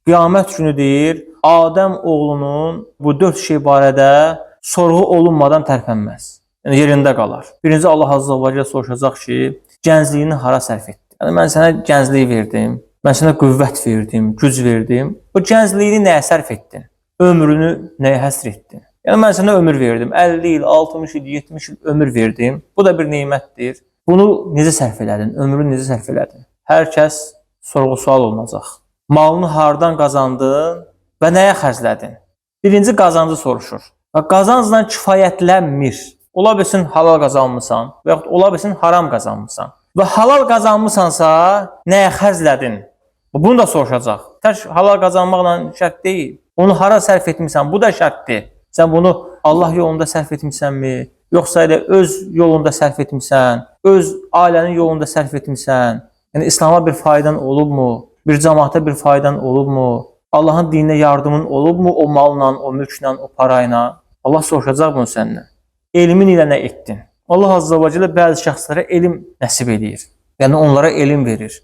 Qiyamət günü deyir, Adəm oğlunun bu dörd şey barədə sorğu olunmadan tərpənməz. Yəni yerində qalar. Birinci Allah Azza və Cəllə soruşacaq ki, gəncliyini hara sərf etdin? Yəni mən sənə gənclik verdim, mən sənə qüvvət verdim, güc verdim. O gəncliyini nəyə sərf etdin? Ömrünü nəyə həsr etdin? Yəni mən sənə ömür verdim. 50 il, 60 il, 70 il ömür verdim. Bu da bir nemətdir. Bunu necə sərf elədin? Ömrünü necə sərf elədin? Hər kəs sorğu-sual olunacaq. Malını hardan qazandın və nəyə xərclədin? Birinci qazancı soruşur. Və qazancla kifayətlənmir. Ola bilsin halal qazanmısan və yaxud ola bilsin haram qazanmısan. Və halal qazanmısansa nəyə xərclədin? Bunu da soruşacaq. Tək halal qazanmaqla şərt deyil. Onu hara sərf etmisən? Bu da şərtdir. Sən bunu Allah yolunda sərf etmisənmi? Yoxsa elə öz yolunda sərf etmisən? Öz ailənin yolunda sərf etmisən? Yəni İslama bir faydan olubmu? Bir cəmaata bir faydan olubmu? Allahın dininə yardımın olubmu o malla, o mülklə, o parayla? Allah soruşacaq bunu səndən. Elmin ilə nə etdin? Allah Azza və Cəllə bəzi şəxslərə elm nəsib eləyir. Yəni onlara elm verir.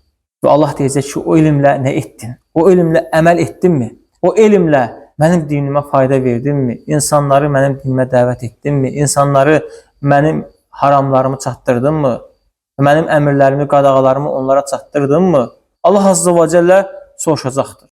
Və Allah deyəcək ki, o elmlə nə etdin? O elmlə əməl etdinmi? O elmlə mənim dinimə fayda verdinmi? İnsanları mənim dinimə dəvət etdinmi? İnsanları mənim haramlarımı çatdırdınmı? Mənim əmrlərimi, qadağalarımı onlara çatdırdınmı? Allah Azza və Cəllə soruşacaqdır.